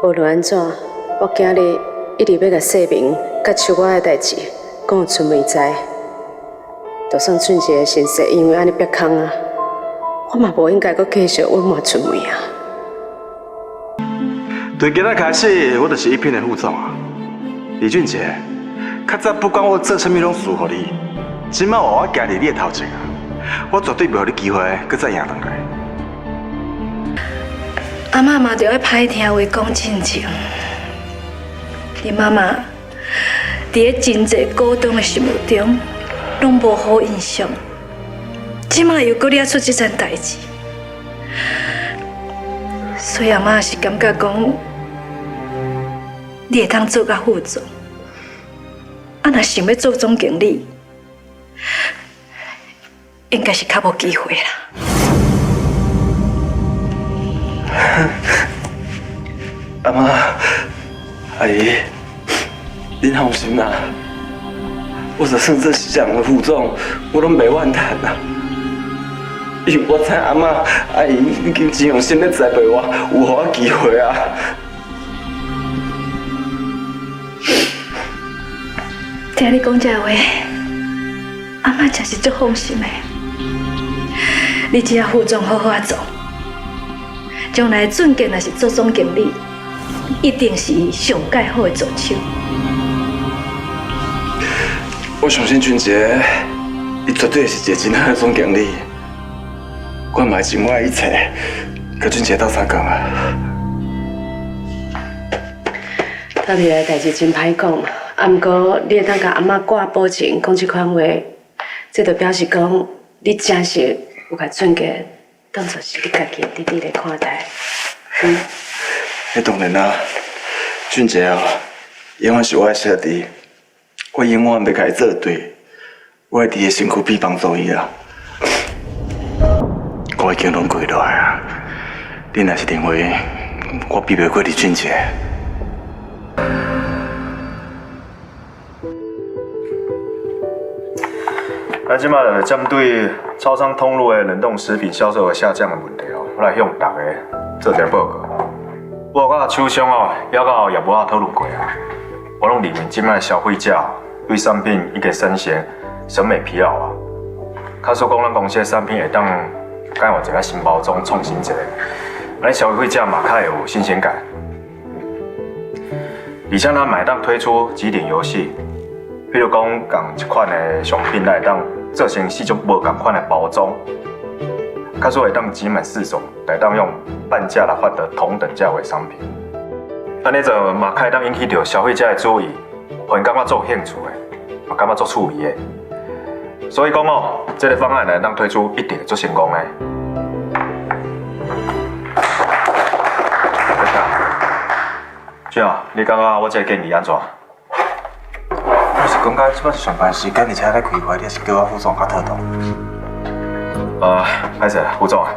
無論按怎，我今日一定欲共世明佮秋我的代誌講予春梅知。就算俊傑的身世因為按呢煏空啊，我嘛無應該閣繼續隱瞞春梅啊。對今仔開始，我就是一品的副總啊。李俊傑，較早不管我做啥物攏輸予你，這擺我行佇你的頭前啊，我絕對袂予你機會閣再贏轉來。阿媽嘛著愛歹聽話講真情。你媽媽佇咧真濟股東的心目中，攏無好印象。這擺又閣惹出這層代誌，所以阿媽是感覺講，你會當做甲副總，啊，若想欲做總經理，應該是較無機會啦。阿媽、阿姨，恁放心啦，我就算做市長的副總，我攏袂怨嘆啦。因為我知阿媽、阿姨已經真用心咧栽培我，有予我機會啊。聽你講這話，阿媽真是足放心的。你只要副總好好仔做，將來俊傑若是做總經理，一定是上蓋好的助手。我相信俊傑，伊絕對是一個真好的總經理。我嘛會盡我的一切，佮俊傑鬥相共啊！頭一个代誌真歹講，啊，毋過你會當共阿媽掛保證講這款話，這就表示講你真實有共俊傑當作是你家己的弟弟來看待。嗯。彼當然啦，俊傑哦，永遠是我的小弟，我永遠袂共伊做對，我會佇伊身軀邊幫助伊啊。我已經攏跪落來啊！你若是認為我比袂過李俊傑？咱這擺就針對超商通路的冷凍食品銷售額下降的問題哦，我來向大家做一個報告。我佮廠商哦，也佮業務仔討論過啊，我攏認為這擺消費者對產品已經產生審美疲勞啊。假使講咱公司的產品會當改換一個新包裝，創新一下，按呢消費者嘛較會有新鮮感。而且咱嘛會當推出集點遊戲，比如講仝一款的商品，咱會當做成四種無仝款的包裝，假使會當集滿四種，會當用半價來換得同等價位商品。按呢做嘛較會當引起著消費者的注意，予𪜶感覺足有興趣的，嘛感覺足趣味的。所以講哦，這個方案來當推出一定會足成功的。俊啊，你感覺我這個建議按怎？我是感覺這擺是上班時間，而且咧開會，你是叫我副總較妥當。歹勢啦，副總啊，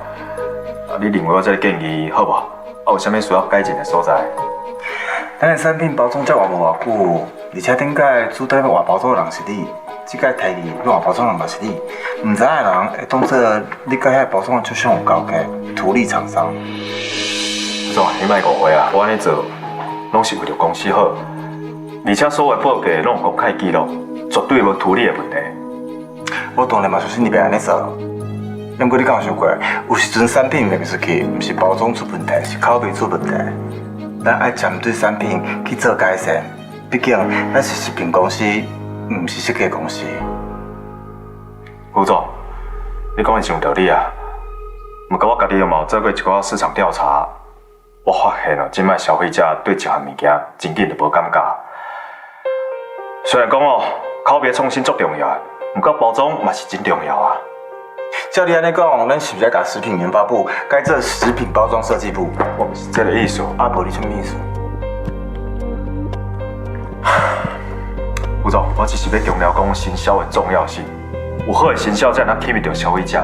你認為我這個建議好無？啊，有啥物需要改進的所在？咱的產品包裝才換無偌久，而且頂擺主導欲換包裝的人是你，這擺提議欲換包裝的人嘛是你，毋知影的人會當做你佮遐包裝廠商有交易，圖利廠商。副總，你莫誤會啊，我按呢做，攏是為著公司好，而且所有報價攏有公開記錄，絕對無圖利的問題。我當然嘛相信你袂按呢做，毋過你敢有想過，有時陣產品賣袂出去，毋是包裝出問題，是口碑出問題。咱愛針對產品去做改善，畢竟咱是食品公司，毋是設計公司。副總，你講的真有道理啊。毋過我家己嘛有做過一寡市場調查，我發現哦，這擺消費者對一項物件真緊就無感覺。雖然講哦，口碑創新足重要，毋過包裝嘛是真重要啊。照你按呢講，咱是毋是愛共食品研發部改做食品包裝設計部？我毋是這個意思。啊，無你啥物意思？副總，我只是欲強調講行銷的重要性。有好的行銷才能吸引著消費者。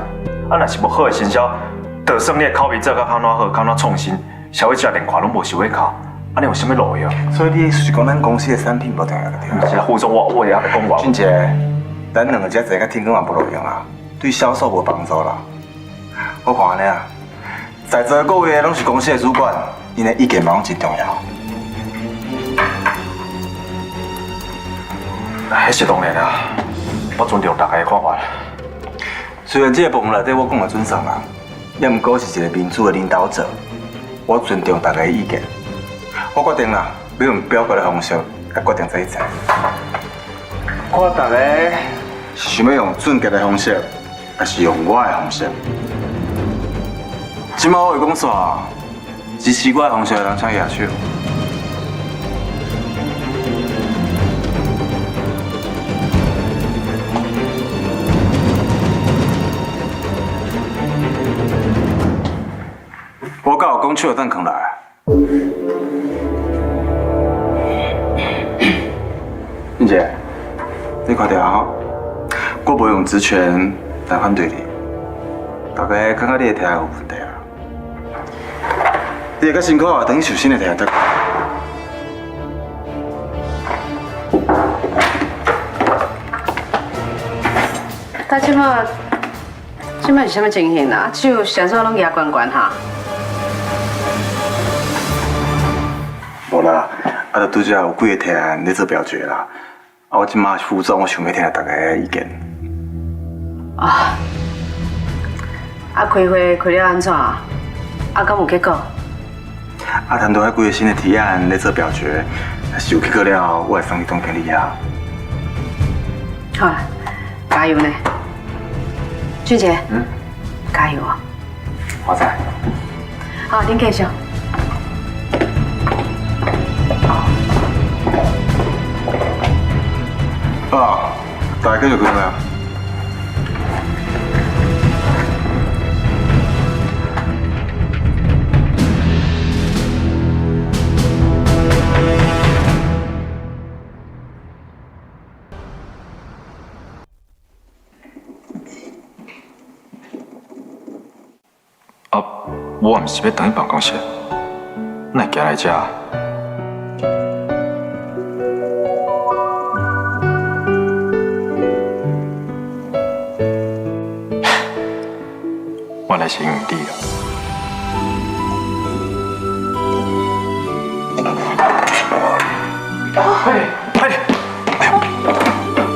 啊，若是無好的行銷，就算你的口碑做甲較怎好，較怎創新，消費者連看攏無想欲看，按呢有啥物路用？所以你的意思是講，咱公司的產品無重要對？毋是啊，副總，我也猶未講完。俊傑，咱兩个遮坐甲天光嘛無路用啊，對銷售無幫助啦。我看按呢啊，在座各位攏是公司的主管，恁的意見嘛攏真重要。彼是當然啊，我尊重大家的看法。雖然這个部分內底我講嘛準送啦，也毋過是一個民主的領導者，我尊重大家的意見。我決定啦，欲用表決的方式來決定這一切。看大家是想欲用俊傑的方式，抑是用我的方式？這擺我話講煞，支持我的方式的人請舉手。我敢有講手會當囥來？俊傑，你看著啊吼，我無用職權來反對你，大家感覺你的提案有問題啊？你會較辛苦啊，等於受新的提案得。他這擺，這擺是啥物情形啊？手啥物攏舉懸懸哈？無啦，啊，就拄才有幾个提案咧做表決啦。啊，我這擺是副總，我想欲聽下大家的意見。啊，啊，開會開了按怎？啊，敢有結果？啊，談到彼幾个新的提案咧做表決，若是有結果了後，我會送去總經理遐。好啦，加油呢，俊傑。嗯。加油啊！我知。好，恁繼續。啊，大家繼續講啊。啊，我毋是欲轉去辦公室，哪會行來遮？原來是因為你啊！快點，快點！哎呦，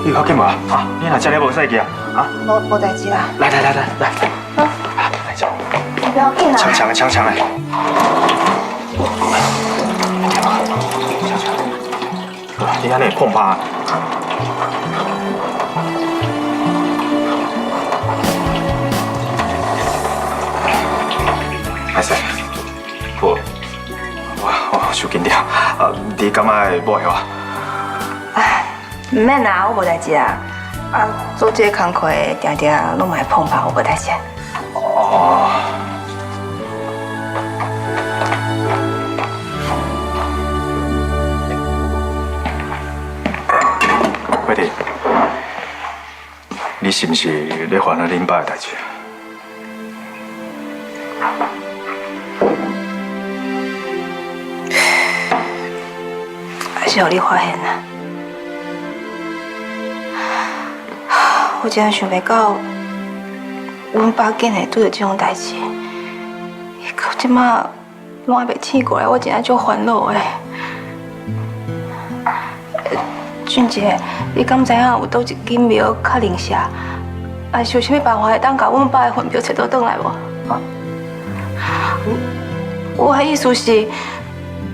你較緊無啊？你若遮爾無使去啊？啊？無無代誌啦。來來來來來，來這。你不要緊啦。搶搶的，搶搶的。你按呢會碰拍。歹勢，我我受緊張，啊，你感覺會無會啊？哎，毋免啦，我無代誌啊。啊，做這個工課，定定攏嘛會碰拍，我無代誌。哦。慧婷，你是毋是咧煩惱恁爸的代誌？還是予你發現啦！我真想袂到，阮爸竟會拄著這種代誌，到這馬攏還袂醒過來，我真正足煩惱的。俊傑，你敢知影有佗一間廟較靈社？啊，是有啥物辦法會當共阮爸的魂魄揣倒轉來無？啊？我的意思是，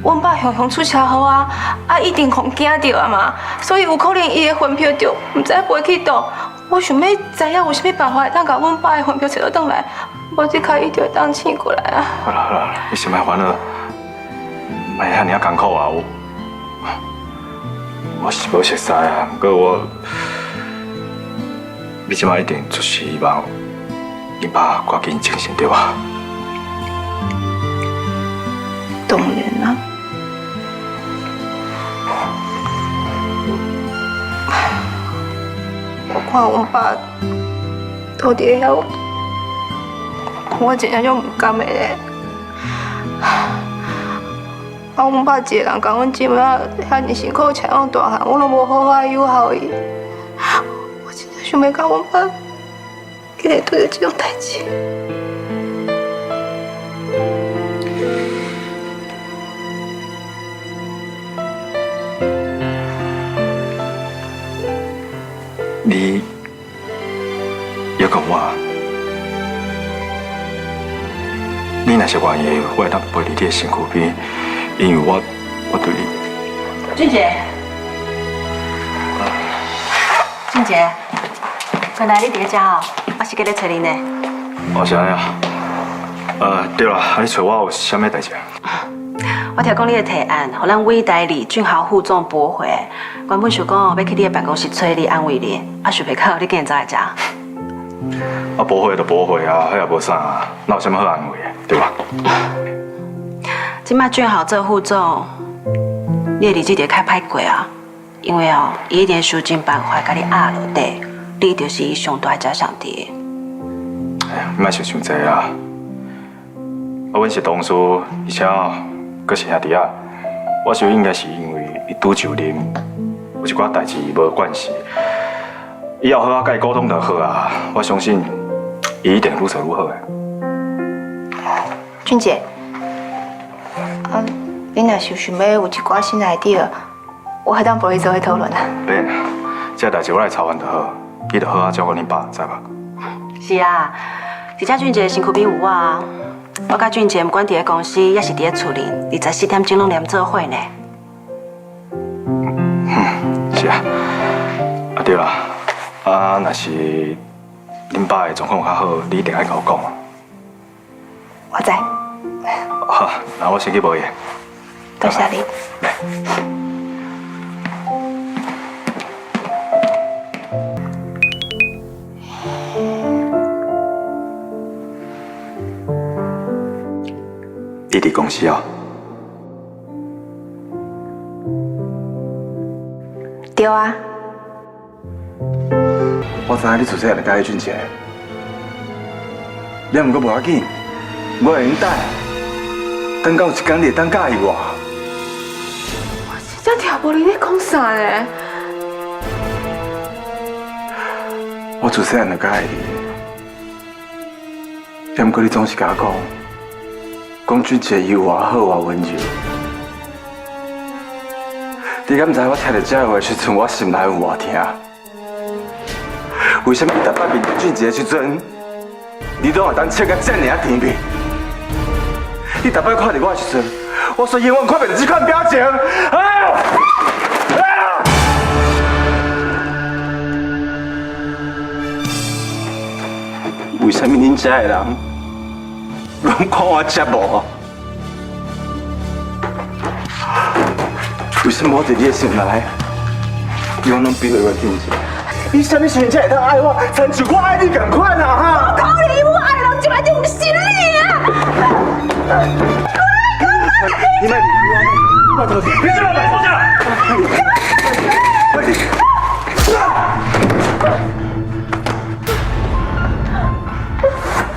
阮爸雄雄出車禍啊，啊一定予驚著啊嘛，所以有可能伊的魂魄就毋知飛去佗。我想欲知影有啥物辦法會當共阮爸的魂魄揣倒轉來，無這下伊就會當醒過來啊。好啦好啦，你先莫煩惱，莫遐爾仔艱苦啊！我是無熟似啊，毋過我，你這擺一定就是希望恁爸趕緊清醒對吧？當然啦。我看阮爸倒佇咧遐，我真正足毋甘的咧。啊，阮爸一个人共阮姊妹仔遐爾辛苦飼養大漢，我攏無好好友好伊。我真正想袂到阮爸竟然拄著這種代誌。你犹阁我，你若是愿意，我会当陪伫你的身躯边，因为我对你。俊杰，俊杰，原來你佇遮哦，我是過來揣你呢。哦，是按呢啊。對啦，啊你揣我有啥物代誌？我聽講你的提案，予咱偉大李俊豪副總駁回。原本想講欲去你的辦公室揣你安慰你，啊想袂到你竟然走來遮。啊，駁回就駁回啊，彼也無啥，哪有啥物好安慰的，對吧？這擺俊豪做副總，你的日子就會較歹過啊。因為哦，伊一定想盡辦法共你壓落底，你就是伊上大的假想敵。哎呀，莫想傷濟啊！啊，阮是同事，而且哦，閣是兄弟仔，我想應該是因為伊拄就任，有一寡代誌無慣勢，以後好好佮伊溝通就好啊。我相信伊一定愈做愈好的。俊傑，啊，你若是有想欲有一寡新的 idea，我會當陪你做伙討論啊。免，這個代誌我來操辦就好，你就好好照顧恁爸，知無？是啊，而且俊傑身軀邊有我啊，我佮俊傑毋管佇咧公司，抑是佇咧厝裡，24點鐘攏黏做伙呢。是啊，啊對啦，啊若是恁爸的狀況有較好，你一定愛共我講啊。我知。好，那我先去無嘢。多謝你。來。你佇公司哦？對啊。我知影你自細漢就佮意俊傑，你毋過無要緊，我會用等，等到有一天你會當佮意我。我真正聽無你咧講啥呢？我自細漢就佮意你，毋過你總是共我講，講俊傑伊有偌好偌溫柔。你敢知我聽著這个話時陣，我心內有偌疼？為啥物你逐擺面對俊傑的時陣，你攏會當笑甲這爾仔甜蜜？你逐擺看著我的時陣，我煞永遠看袂著這款表情。哎呦！哎呦！為啥物恁遮的人攏看我這無？為啥物我佇你的心內，永遠攏比袂過俊傑？你啥物時陣才會當愛我，親像我愛你仝款啊！哈！無可能，我愛的人這擺就毋是你啊！你莫離開我，拜託你！你這老板坐下！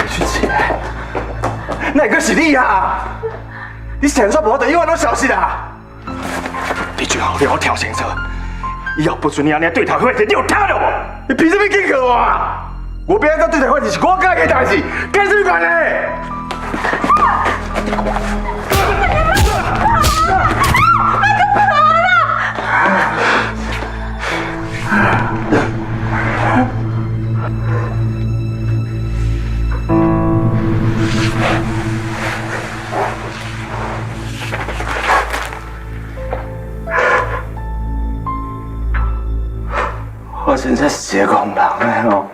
俊傑，哪會閣是你啊？你是按怎無法度永遠攏消失啊？你最好你予我聽清楚，以後不准你按呢對頭髮，你有聽著無？你憑啥物警告我啊？我欲按怎對待髮是我家己的代誌，跟你啥物關係？我真正是一个戇人的哦！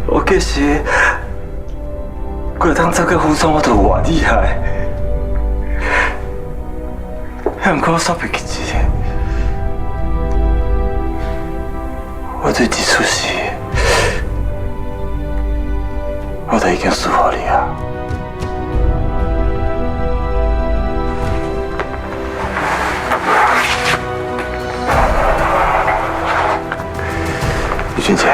我其實，我會當做個副總，我就有偌厲害。毋過我煞袂記一個，我對這出世，我都已經輸予你啊！李俊傑，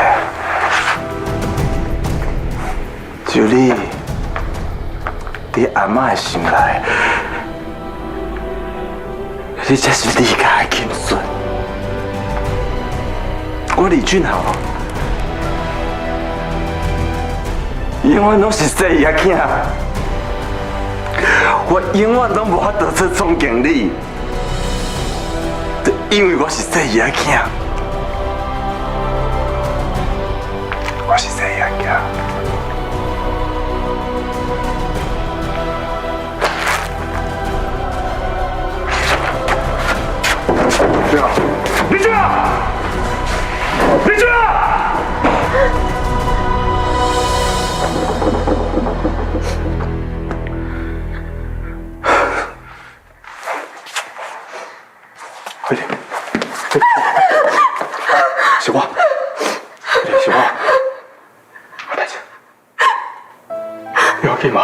只有你佇阿嬤的心內，你才是李家的金孫。我李俊豪，永遠攏是細葉仔囝。我永遠攏無法度做總經理，因為我是細姨仔囝，我是細姨仔囝。對啊，李俊啊，李俊啊！快點，快點！小花，快點，小花，我帶去。你 OK 嗎？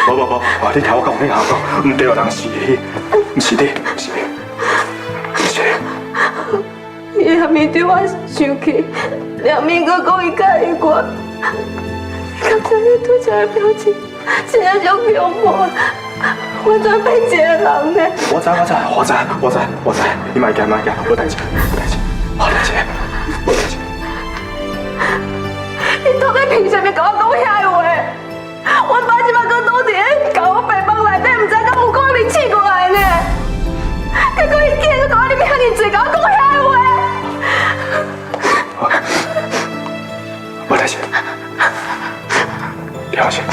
無無無，你聽我講，你聽我講，毋對，人是你，毋是你，毋是你，毋是你。伊下面對我生氣，兩面閣講伊佮意我，剛才你拄才的表情，真正足恐怖，完全變一個人呢。我知我知我知我知我知，你莫驚莫驚，無代誌無代誌無代誌無代誌。你到底憑啥物共我講遐个話？阮爸這擺閣倒佇咧共我白房內底，毋知敢有可能試過來呢。結果伊竟然閣共我啉遐爾濟，共我講遐个話。無代誌，你放心，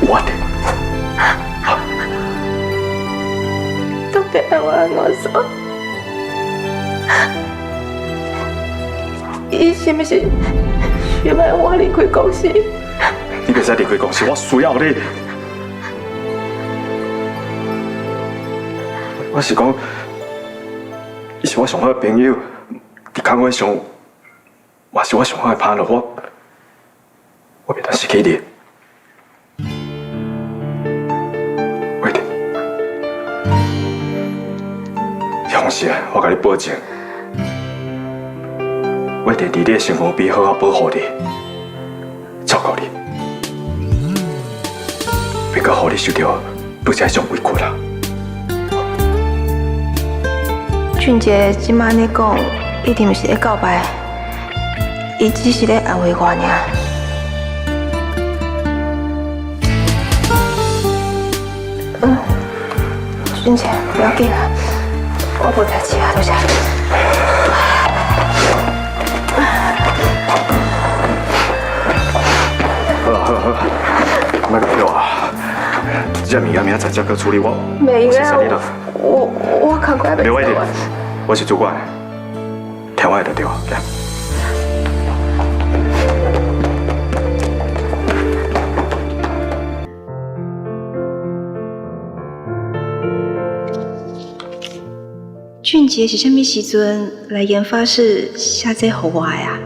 我佇。到底愛我按怎做？伊是毋是想欲我離開公司？你袂使離開公司，我需要你。我是講，伊是我上好的朋友，佇工課上，嘛是我上好的拍檔，我袂當失去你。我一定，你放心，我共你保證，我一定佇你的身軀邊好好保護你，照顧你，袂閣予你受著拄才彼種委屈啦。俊傑這擺按呢講，一定毋是咧告白，伊只是咧安慰我爾。嗯，俊傑，不要緊啦，我無代誌啊，多謝。好啦好啦好啦，莫閣叫啊！這物件明仔載才閣處理，我袂用啊，我工課還袂做完。我是主管，聽我的就對啊，行。俊傑是啥物時陣來研發室寫這予我的啊？